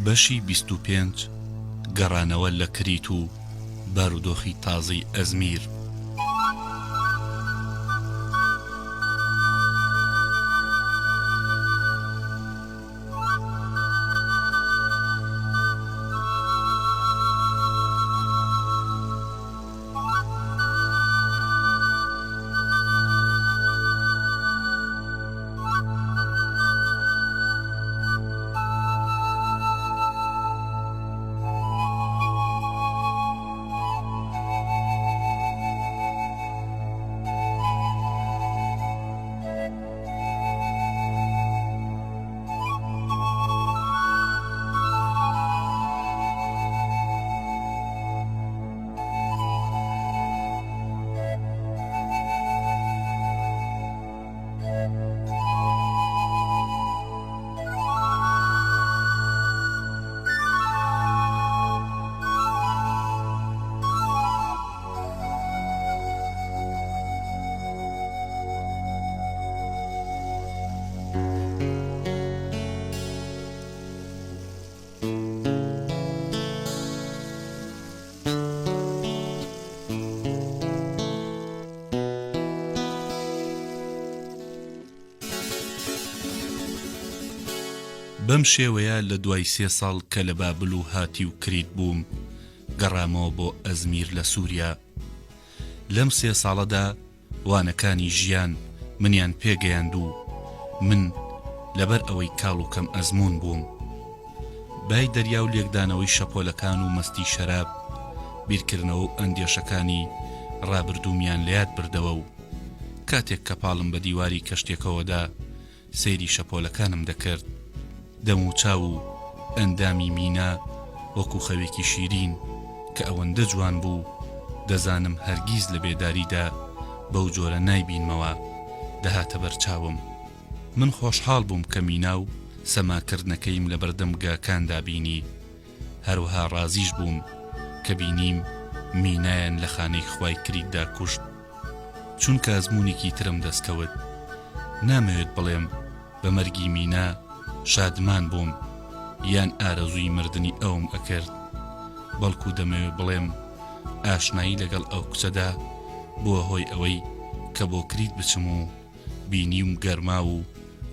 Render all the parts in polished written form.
بەشی 25 گەڕانەوە لە کریت و بارودۆخی تازەی ئەزمیر. بەم شێوەیە لە دوای سێ ساڵ کە لە بابل و هاتی و کریت بووم گەڕامەوە بۆ ئەزمیر لە سووریا. لەم سێ ساڵەدا وانەکانی ژیان منیان پێگەیاند و من لەبەر ئەوەی کاڵ و کەم ئەزموون بووم. بای دەریا و لێکدانەوەی شەپۆلەکان و مەستی شەراب، بیرکردنەوە و ئەندێشەکانی ڕابردوومیان لەیاد بردەوە و کاتێک کە پاڵم بە دیواری کەشتیەکەوە دا، سەیری شەپۆلەکانم دەکرد. دەم و چاو و ئەندامی مینا وەکو خەوێکی شیرین کە ئەوەندە جوان بوو، دەزانم هەرگیز لە بێداریدا بەو جۆرە نایبینمەوە، دەهاتە بەر چاوم. من خۆشحاڵ بووم کە مینا و سەماکردنەکەیم لەبەردەم گاکاندا بینی. هەروەها ڕازیش بووم کە بینیم مینایان لە خانەی خوای کریتدا کوشت. چونکە ئەزموونێکی ترم دەستکەوت. نامەوێت بڵێم بە مەرگی مینا شادمان بووم یان ئارەزووی مردنی ئەوم ئەکرد، بەڵکو دەمەوێت بڵێم ئاشنایی لەگەڵ ئەو کچەدا بووە هۆی ئەوەی کە بۆ کریت بچم و بینیم گەرماو و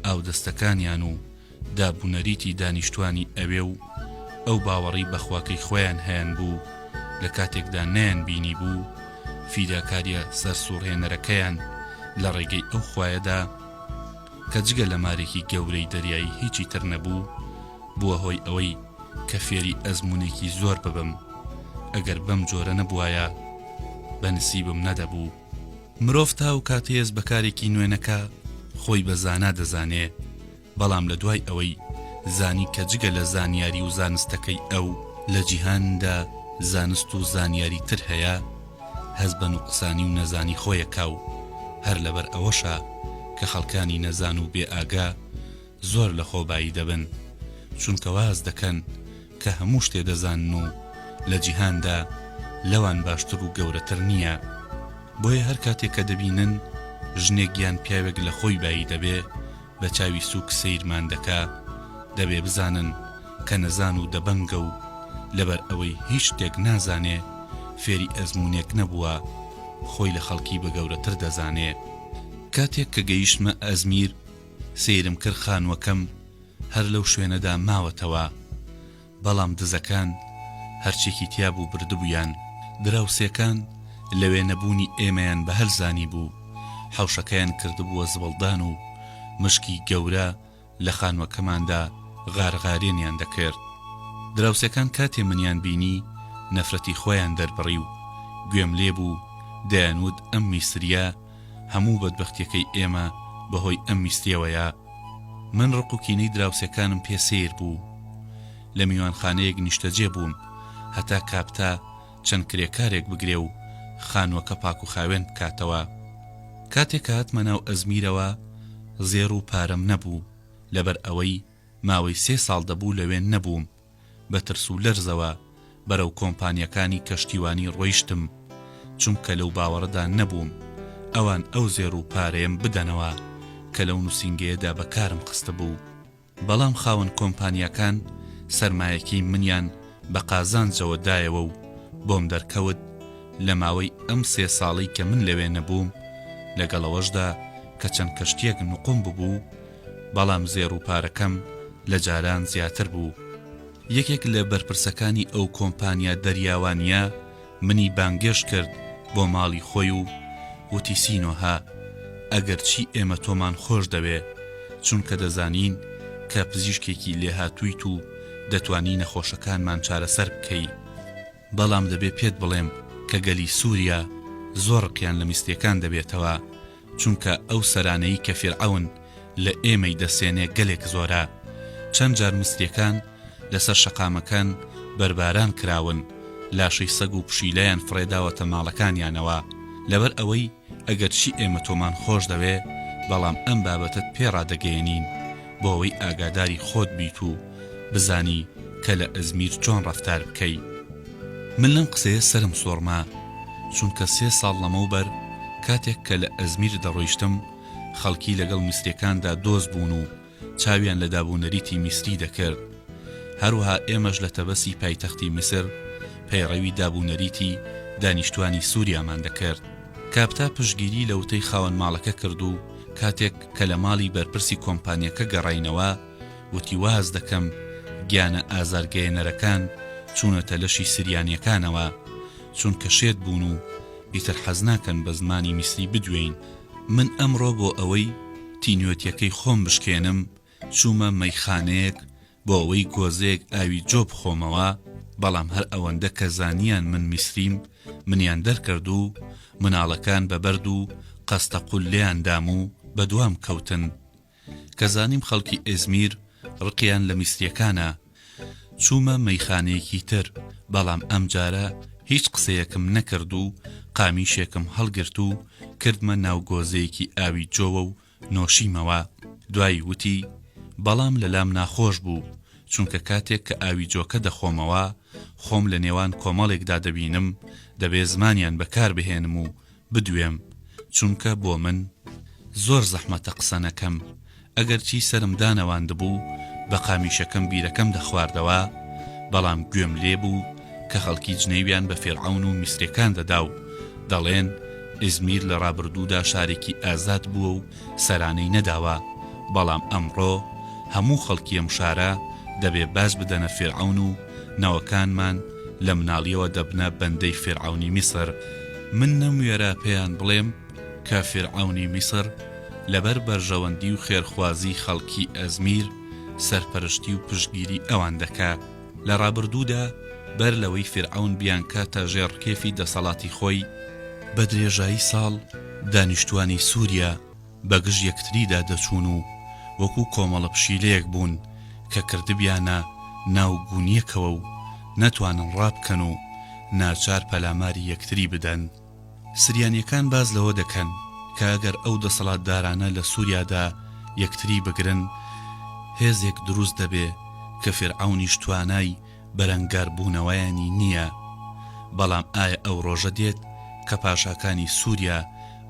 ئاودەستەکانیان و دابونەریتی دانیشتوانی ئەوێ و ئەو باوەڕەی بە خواکەی خۆیان هەیانبوو لە کاتێکدا نەیانبینیبوو، فیداکارییە سەرسوڕهێنەرەکەیان لە ڕێگەی ئەو خوایەدا کە جگە لە مارێکی گەورەی دەریایی هیچی تر نەبوو، بووە هۆی ئەوەی کە فێری ئەزموونێکی زۆر ببم، ئەگەر بەم جۆرە نەبوایە بە نسیبم نەدەبوو. مرۆڤ تا ئەو کاتەی هەست بە کارێکی نوێ نەکا خۆی بە زانا دەزانێ، بەڵام لە دوای ئەوەی زانی کە جگە لە زانیاری و زانستەکەی ئەو لە جیهاندا زانست و زانیاری تر هەیە هەست بە نوقسانی و نەزانی خۆی ئەکا و هەر لەبەر ئەوەشە کە خەڵکانی نەزان و بێ ئاگا زۆر لە خۆبایی دەبن چونکە واز دەکەن کە هەموو شتێ دەزانن و لە جیهاندا لەوان باشتر و گەورەتر نییە بۆیە هەر کاتێ کە دەبینن ژنێک یان پیاوێک لە خۆی بایی دەبێ بە چاوی سووک سەیرمان دەکا دەبێ بزانن کە نەزان و دەبەنگە و لەبەر ئەوەی هیچ شتێک نازانێ فێری ئەزموونێک نەبووە خۆی لە خەڵکی بە گەورەتر دەزانێ. کاتێک کە گەیشتمە ئەزمیر سەیرم کرد خانووەکەم هەر لەو شوێنەدا ماوەتەوە، بەڵام دزەکان هەرچێکی تیا بوو بردبوویان. دراوسێکان لەوێ نەبوونی ئێمەیان بە هەل زانیبوو، حەوشەکەیان کردبووە زبڵدان و مشکی گەورە لە خانووەکەماندا غارغارێنیان دەکرد. دراوسێکان کاتێ منیان بینی نەفرەتی خۆیان دەربڕی و گوێم لێ بوو دەیانوت ئەم میسرییە هەموو بەدبەختیەکەی ئێمە بەهۆی ئەم میسریەوەیە. من ڕق و کینەی دراوسێکانم پێ سەیر بوو. لە میوانخانەیەک نیشتەجێ بووم هەتا کاپتا چەند کرێکارێک بگرێ و خانووەکە پاک و خاوێن بکاتەوە. کاتێ کە هاتمە ناو ئەزمیرەوە زێڕ و پارەم نەبوو، لەبەر ئەوەی ماوەی سێ ساڵ دەبوو لەوێ نەبووم، بە ترس و لەرزەوە بەرەو کۆمپانیەکانی کەشتیوانی ڕۆیشتم، چونکە لەو باوەڕەدا نەبووم ئەوان ئەو زێڕ و پارەیەم بدەنەوە کە لەو نووسینگەیەدا بەکارم خستبوو. بەڵام خاوەن کۆمپانیاکان سەرمایەکەی منیان بە قازانجەوە دایەوە و بۆم دەرکەوت لە ماوەی ئەم سێ ساڵەی کە من لەوێ نەبووم لەگەڵ ئەوەشدا کە چەند کەشتییەک نوقم ببوو بەڵام زێڕ و پارەکەم لە جاران زیاتر بوو. یەکێک لە بەرپرسەکانی ئەو کۆمپانیا دەریاوانییە منی بانگێشت کرد بۆ ماڵی خۆی و وتی سینۆهە ئەگەرچی ئێمە تۆمان خۆش دەوێ چونکە دەزانین کە پزیشکێکی لێهاتوویت و دەتوانی نەخۆشەکانمان چارەسەر بکەی، بەڵام دەبێ پێت بڵێم کە گەلی سووریا زۆر ڕقیان لە میسریەکان دەبێتەوە، چونکە ئەو سەرانەی کە فیرعەون لە ئێمەی دەسێنێ گەلێک زۆرە. چەند جار میسریەکان لەسەر شەقامەکان بەرباران کراون، لاشەی سەگ و پشیلەیان فڕێداوەتە ماڵەکانیانەوە. لەبەر ئەوەی ئەگەرچی ئێمە تۆمان خۆش دەوێ، بەڵام ئەم بابەتەت پێ ڕادەگەیەنین بۆ ئەوەی ئاگاداری خۆت بیت و بزانی کە لە ئەزمیر چۆن ڕەفتار بکەی. من لەم قسەیە سەرم سوڕما، چونکە سێ ساڵ لەمەوبەر کاتێک کە لە ئەزمیر دەڕۆیشتم، خەڵکی لەگەڵ میسریەکاندا دۆست بوون و چاویان لە دابونەریتی میسری دەکرد. هەروەها ئێمەش لە تەبەسی پایتەختی میسر پەیڕەوی دابونەریتی دانیشتوانی سوریامان دەکرد. کاپتا پشتگیری لە وتەی خاوەن ماڵەکە کرد و کاتێک کە لە ماڵی بەرپرسی کۆمپانیەکە گەڕاینەوە وتی واز دەکەم گیانە ئازارگەیەنەرەکان چوونەتە لەشی سریانیەکانەوە چونکە شێت بوون و ئیتر حەز ناکەن بە زمانی میسری بدوێین. من ئەمڕۆ بۆ ئەوەی تینوێتیەکەی خۆم بشکێنم چوومە مەیخانەیەک بۆ ئەوەی گۆزەیەک ئاوی جۆ بخۆمەوە، بەڵام هەر ئەوەندە کە زانیان من میسریم منیان دەرکرد و مناڵەکان بە بەرد و قەستەقول لێیان دام و بەدوام کەوتن. کە زانیم خەڵکی ئێزمیر ڕقیان لە میسریەکانە، چوومە مەیخانەیەکی تر، بەڵام ئەمجارە هیچ قسەیەکم نەکرد و قامیشێکم هەڵگرت و کردمە ناو گۆزەیەکی ئاوی جۆوە و نۆشیمەوە. دوایی وتی، بەڵام لەلام ناخۆش بوو، چونکە کاتێک کە ئاوی جۆکە دەخۆمەوە، خۆم لە نێوان کۆمەڵێکدا دەبینم، دەبێ زمانیان بەکار بهێنم و بدوێم، چونکە بۆ من زۆر زەحمەتە قسە نەکەم، ئەگەرچی سەرم دانەواندبوو بە قامیشەکەم بیرەکەم دەخواردەوە، بەڵام گوێم لێ بوو کە خەڵکی جنێویان بە فیرعەون و میسریەکان دەدا و دەڵێن ئیزمیر لە ڕابردوودا شارێکی ئازاد بووە و سەرانەی نەداوە، بەڵام ئەمڕۆ هەموو خەڵکی ئەم شارە دەبێ باج بدەنە فیرعەون و نەوەکانمان لە مناڵیەوە دەبنە بەندەی فیرعەونی میسر. من نەموێرا پێیان بڵێم کە فیرعەونی میسر لەبەر بەرژەوەندی و خێرخوازی خەڵکی ئەزمیر سەرپەرشتی و پشتگیری ئەوان دەکا. لە ڕابردوودا بەر لەوەی فیرعەون بیانکاتە ژێر ڕکێفی دەسەڵاتی خۆی، بە درێژایی ساڵ دانیشتوانی سوریا بەگژ یەکتریدا دەچوون و وەکو کۆمەڵە پشیلەیەک بوون کە کردبیانە ناو گونیەکەوە و نەتوانن ڕابکەن و ناچار پەلاماری یەکتری بدەن. سریانیەکان باس لەوە دەکەن کە ئەگەر ئەو دەسەڵاتدارانە لە سوریادا یەکتری بگرن هێزێک دروست دەبێ کە فیرعەونیش توانای بەرەنگاربوونەوەیانی نییە، بەڵام ئایا ئەو ڕۆژە دێت کە پاشاکانی سووریا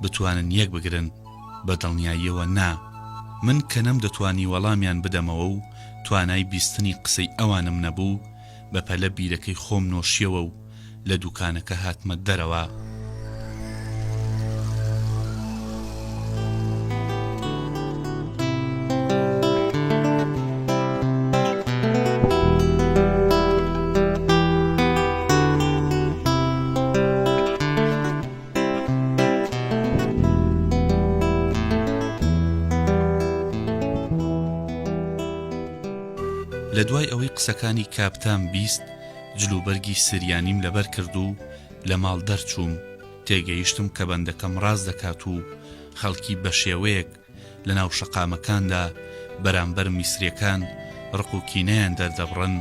بتوانن یەک بگرن؟ بە دڵنیاییەوە نا. من کە نەمدەتوانی وەڵامیان بدەمەوە و توانای بیستنی قسەی ئەوانم نەبوو، بە پەلە بیرەکەی خۆم نۆشیەوە و لە دووکانەکە هاتمە دەرەوە. لە دوای ئەوەی قسەکانی کاپتام 20 جلوبەرگی سریانیم لەبەر کرد و لە ماڵ دەرچووم، تێگەیشتم کە بەندەکەم ڕاست دەکات و خەڵکی بەشێوەیەک لەناو شەقامەکاندا بەرامبەر میسریەکان ڕق و کینەیان دەردەبڕن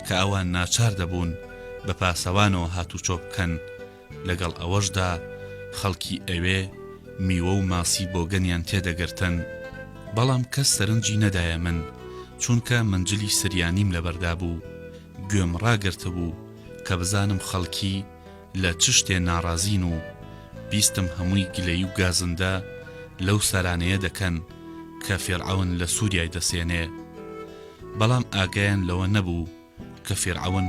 کە ئەوان ناچار دەبوون بە پاسەوانەوە هاتوچۆ بکەن، لەگەڵ ئەوەشدا خەڵکی ئەوێ میوە و ماسی بۆگەنیان تێدەگرتن، بەڵام کەس سەرنجی نەدایە من، چونکە من جلی سریانیم لەبەردا بوو، گوێم ڕاگرتبوو کە بزانم خەڵکی لە چ شتێ ناڕازین و بیستم هەمووی گلەیی و گازندە لەو سەرانەیە دەکەن کە فیرعەون لە سوریای دەسێنێ. بەڵام ئاگایان لەوە نەبوو. کە فیرعەون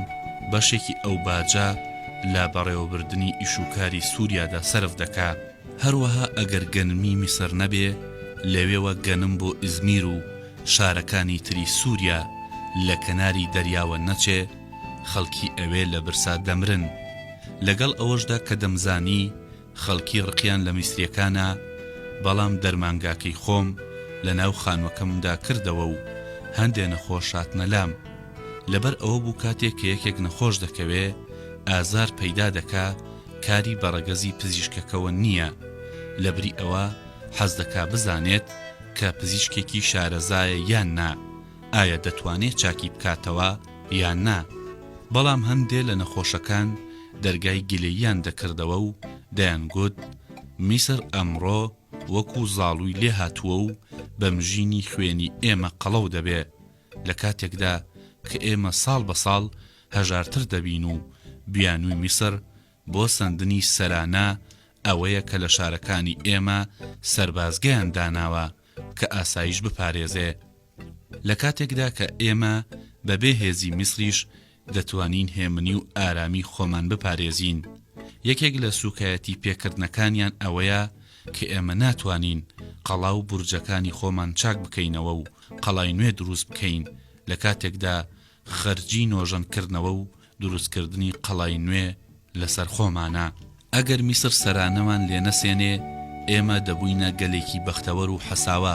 بەشێکی ئەو باجە لە بەڕێوەبردنی ئیشوکاری سوریادا سەرف دەکا. هەروەها ئەگەر گەنمی میسر نەبێ، لەوێوە گەنم بۆ ئیزمیر و شارەکانی تری سوریا لە کەناری دەریاوە نەچێ، خەڵکی ئەوێ لە برسا دەمرن. لەگەڵ ئەوەشدا کە دەمزانی خەڵکی ڕقیان لە میسریەکانە، بەڵام دەرمانگاکەی خۆم لە ناو خانوەکەمدا کردەوە و هەندێ نەخۆش هاتنە لام. لەبەر ئەوە بوو کاتێ کە یەکێک نەخۆش دەکەوێ، ئازار پەیدا دەکا، کاری بە ڕەگەزی پزیشکەکەوە نییە، لەبری ئەوە حەز دەکا بزانێت کە پزیشکێکی شارەزایە یان نا، ئایا دەتوانێ چاکی بکاتەوە یان نا؟ بەڵام هەندێ لە نەخۆشەکان دەرگای گلەییان دەکردەوە و دەیانگوت، میسر ئەمڕۆ وەکوو زاڵووی لێ هاتووە و بە مژینی خوێنی ئێمە قەڵەو دەبێ، لە کاتێکدا کە ئێمە ساڵ بە ساڵ هەژارتر دەبین و بیانووی میسر بۆ سەندنی سەرانە ئەوەیە کە لە شارەکانی ئێمە سەربازگەیان داناوە کە ئاسایش بپارێزێ. لە کاتێکدا کە ئێمە بە بێ هێزی میسریش دەتوانین هێمنی و ئارامی خۆمان بپارێزین. یەکێک لە سووکایەتی پێکردنەکانیان ئەوەیە کە ئێمە ناتوانین قەڵا و بورجەکانی خۆمان چاک بکەینەوە و قەڵای نوێ دروست بکەین لە کاتێکدا خەرجی نۆژەنکردنەوە و دروستکردنی قەڵای نوێ لەسەر خۆمانە. ئەگەر میسر سەرانەمان لێ نەسێنێ، ئێمە دەبووینە گەلێکی بەختەوەر و حەساوە،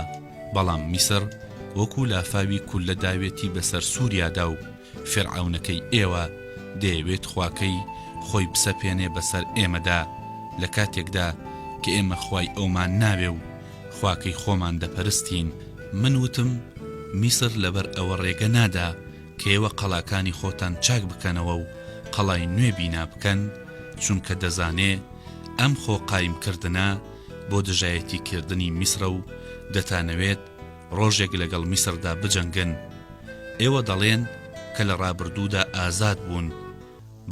بەڵام میسر وەکوو لافاوی کوللە داوێتی بەسەر سووریادا و فیرعەونەکەی ئێوە دەیەوێت خواکەی خۆی بسەپێنێ بەسەر ئێمەدا، لە کاتێکدا کە ئێمە خوای ئەومان ناوێ و خواکەی خۆمان دەپەرستین. من وتم، میسر لەبەر ئەوە ڕێگە نادا کە ئێوە قەڵاکانی خۆتان چاک بکەنەوە و قەڵای نوێ بینا بکەن، چونکە دەزانێ ئەم خۆ قایم کردنە بۆ دژایەتی کردنی میسرە و دەتانەوێت ڕۆژێک لەگەڵ میسردا بجەنگن. ئێوە دەڵێن کە لە ڕابردوودا ئازاد بوون،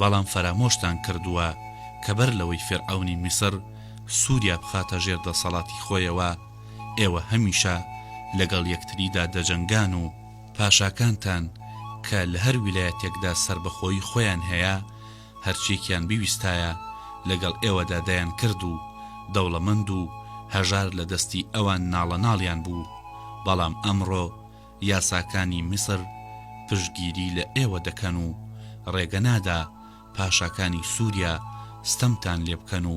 بەڵام فەرامۆشتان کردووە کە بەر لەوەی فیرعەونی میسر سووریا بخاتە ژێر دەسەڵاتی خۆیەوە، ئێوە هەمیشە لەگەڵ یەکتریدا دەجەنگان و پاشاکانتان کە لە هەر ویلایەتێکدا سەربەخۆیی خۆیان هەیە، هەرچیەکیان بویستایە لەگەڵ ئێوەدا دەیانکرد و دەوڵەمەند و هەژار لە دەستی ئەوان ناڵەناڵیان بوو، بەڵام ئەمڕۆ یاساکانی میسر پشتگیری لە ئێوە دەکەن و ڕێگە نادا پاشاکانی سوریا ستەمتان لێبکەن و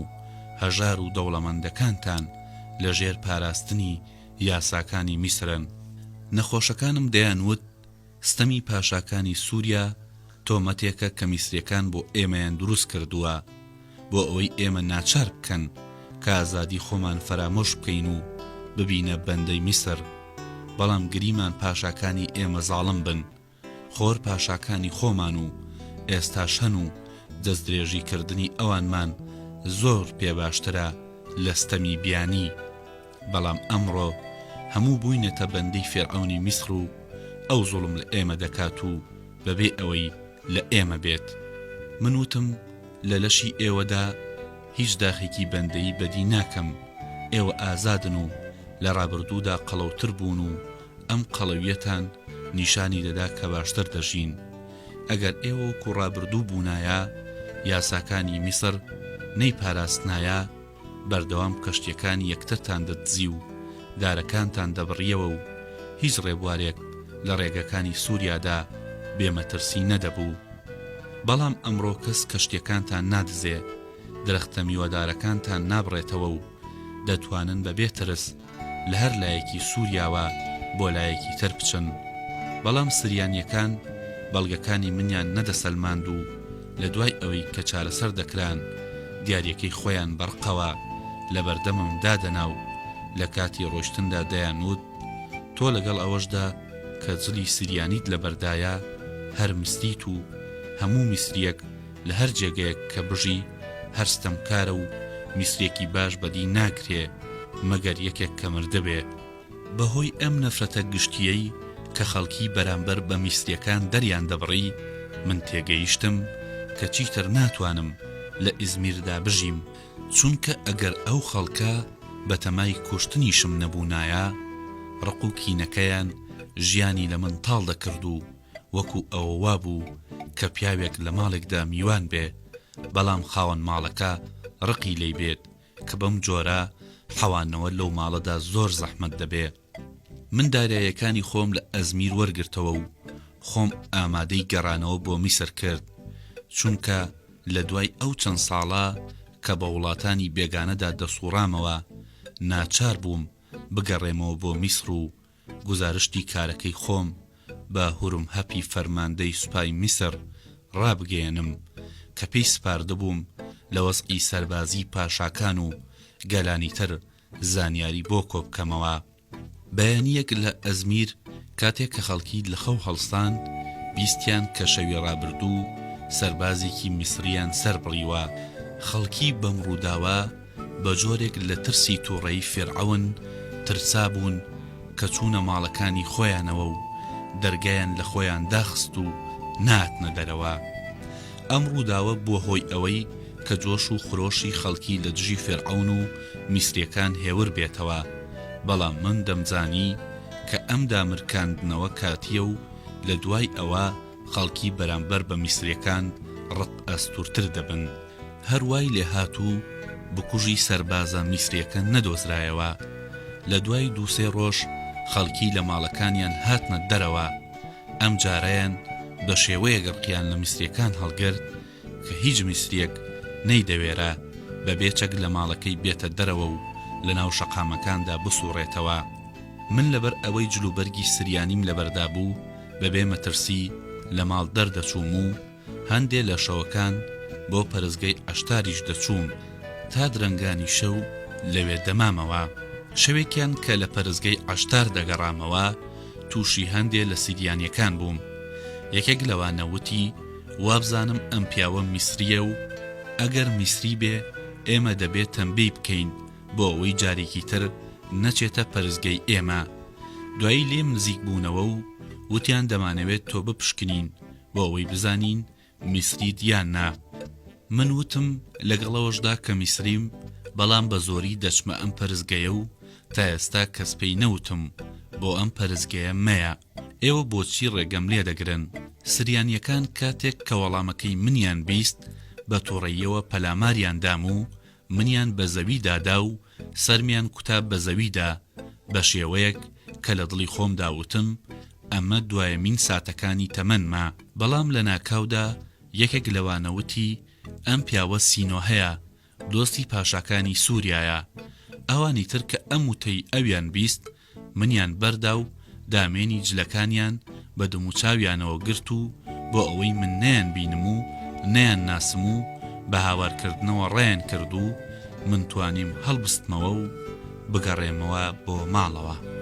هەژار و دەوڵەمەندەکانتان لە ژێر پاراستنی یاساکانی میسرن. نەخۆشەکانم دەیانوت ستەمی پاشاکانی سوریا تۆمەتێکە کە میسریەکان بۆ ئێمەیان دروست کردووە بۆ ئەوەی ئێمە ناچار بکەن کە ئازادی خۆمان فەرامۆش بکەین و ببینە بەندەی میسر بەڵام گریمان پاشاکانی ئێمە زاڵم بن خۆر پاشاکانی خۆمان و ئێستاش هەن و دەستدرێژی کردنی ئەوانمان زۆر پێ باشترە لە ستەمی بیانی بەڵام ئەمڕۆ هەموو بووینەتە بەندەی فێرعەونی میسر و ئەو زوڵم لە ئێمە دەکات و بەبێ ئەوەی لە ئێمە بێت. من وتم لە لەشی ئێوەدا هیچ داخێکی بەندەیی بەدی ناکەم، ئێوە ئازادن و لە ڕابردوودا قەڵەوتر بوون و ئەم قەڵەوییەتان نیشانی دەدا کە باشتر دەژین. ئەگەر ئێوە وەکو ڕابردوو بوونایە، یاساکانی میسر نەیپاراستنایە، بەردەوام کەشتیەکانی یەکترتان دەدزی و دارەکانتان دەبڕیەوە و هیچ ڕێبوارێک لە ڕێگەکانی سوریادا بێ مەترسی نەدەبوو. بەڵام ئەمڕۆ کەس کەشتیەکانتان نادزێ، درەختە میوەدارەکانتان نابڕێتەوە و دەتوانن بە بێ ترس لە هەر لایەکی سووریاوە بۆ لایەکی تر بچن. بەڵام سریانییەکان بەڵگەکانی منیان نەدەسەلماند و لە دوای ئەوەی کە چارەسەر دەکران، دیارییەکەی خۆیان بە ڕقەوە لە بەردەمم دادەنا و لە کاتی ڕۆیشتندا دەیانوت، تۆ لەگەڵ ئەوەشدا کە جلی سریانیت لەبەردایە، هەر میسریت و هەموو میسرییەک لە هەر جێگەیەک کە بژی هەر ستەمکارە و میسریەکی باش بەدی ناکرێ مەگەر یەکێک کە مردبێ. بە هۆی ئەم نەفرەتە گشتییەی کە خەڵکی بەرامبەر بە میسریەکان دەریان دەبڕی، من تێگەیشتم کە چیتر ناتوانم لە ئیزمیردا بژیم، چونکە ئەگەر ئەو خەڵکە بەتەمای کوشتنیشم نەبوونایە، ڕق و کینەکەیان ژیانی لە من تاڵ دەکرد و وەکو ئەوە وابوو. کە پیاوێک لە ماڵێکدا میوان بێ، بەڵام خاوەن ماڵەکە ڕقی لێی بێت، کە بەم جۆرە حەوانەوە لەو ماڵەدا زۆر زەحمەت دەبێ. من دارایەکانی خۆم لە ئەزمیر وەرگرتەوە و خۆم ئامادەی گەڕانەوە بۆ میسر کرد، چونکە لە دوای ئەو چەند ساڵە کە بە وڵاتانی بێگانەدا دەسوڕامەوە، ناچار بووم بگەڕێمەوە بۆ میسر و گوزارشتی کارەکەی خۆم بە هورمهەپی فەرماندەی سوپای میسر ڕابگەیەنم کە پێی سپاردبووم لە وەزعی سەربازیی پاشاکان و گەلانی تر زانیاری بۆ کۆبکەمەوە. بەیانییەک لە ئەزمیر کاتێک کە خەڵکی لە خەو هەڵسان، بیستیان کە شەوی ڕابردوو سەربازێکی میسریان سەربڕیوە. خەڵکی بەم ڕووداوە بە جۆرێک لە ترسی تووڕەیی فیرعەون ترسابوون کە چوونە ماڵەکانی خۆیانەوە و دەرگایان لە خۆیان داخست و نەهاتنە دەرەوە. ئەم ڕووداوە بووە هۆی ئەوەی کە جۆش و خرۆشی خەڵکی لە دژی فیرعەون و میسرییەکان هێور بێتەوە، بەڵام من دەمزانی کە ئەم دامرکاندنەوە کاتییە و لە دوای ئەوە خەڵکی بەرامبەر بە میسرییەکان ڕق ئەستوورتر دەبن. هەر وای لێهات و بکوژی سەربازە میسرییەکە نەدۆزرایەوە. لە دوای دووسێ ڕۆژ خەڵکی لە ماڵەکانیان هاتنە دەرەوە، ئەم جارەیان بە شێوەیەک ڕقیان لە میسرییەکان هەڵگرت کە هیچ میسرییەک نەیدەوێرا بە بێ چەک لە ماڵەکەی بێتە دەرەوە و لە ناو شەقامەکاندا بسووڕێتەوە. من لەبەر ئەوەی جلوبەرگی سریانیم لەبەردا بوو بە بێ مەترسی لە ماڵ دەردەچووم و هەندێ لە شەوەکان بۆ پەرستگەی عەشتاریش دەچووم تا درەنگانی شەو لەوێ دەمامەوە. شەوێکیان کە لە پەرستگەی عەشتار دەگەڕامەوە تووشی هەندێ لە سریانیەکان بووم. یەکێک لەوانە وتی وابزانم ئەم پیاوە میسرییە و ئەگەر میسری بێ ئێمە دەبێ تەمبێی بکەین بۆ ئەوەی جارێکی تر نەچێتە پەرستگەی ئێمە. دوایی لێم نزیک بوونەوە و وتیان دەمانەوێت تۆ بپشکنین بۆ ئەوەی بزانین میسریت یان نا. من وتم لەگەڵ ئەوەشدا کە میسریم بەڵام بە زۆری دەچمە ئەم پەرستگەیە و تا ئێستا کەس پێی نەوتم بۆ ئەم پەرستگەیە مەیە. ئێوە بۆچی ڕێگەم لێ دەگرن؟ سریانییەکان کاتێک کە وەڵامەکەی منیان 20 بە توڕەییەوە پەلاماریان دام و منیان بە زەویدا دا و سەرمیان کوتا بە زەویدا بە شێوەیەک کە لە دڵی خۆمدا وتم ئەمە دوایەمین ساتەکانی تەمەنمە. بەڵام لە ناکاودا یەکێک لەوانە وتی ئەم پیاوە سینۆهەیە، دۆستی پاشاکانی سوریایە. ئەوانی تر کە ئەم وتەی ئەویان 20 منیان بەردا و دامێنی جلەکانیان بە دموچاویانەوە گرت و بۆ ئەوەی من نەیان بینم و نەیان ناسم و بە هاوار کردنەوە ڕایان کرد و من توانیم هەڵبستمەوە و بگەڕێمەوە بۆ ماڵەوە.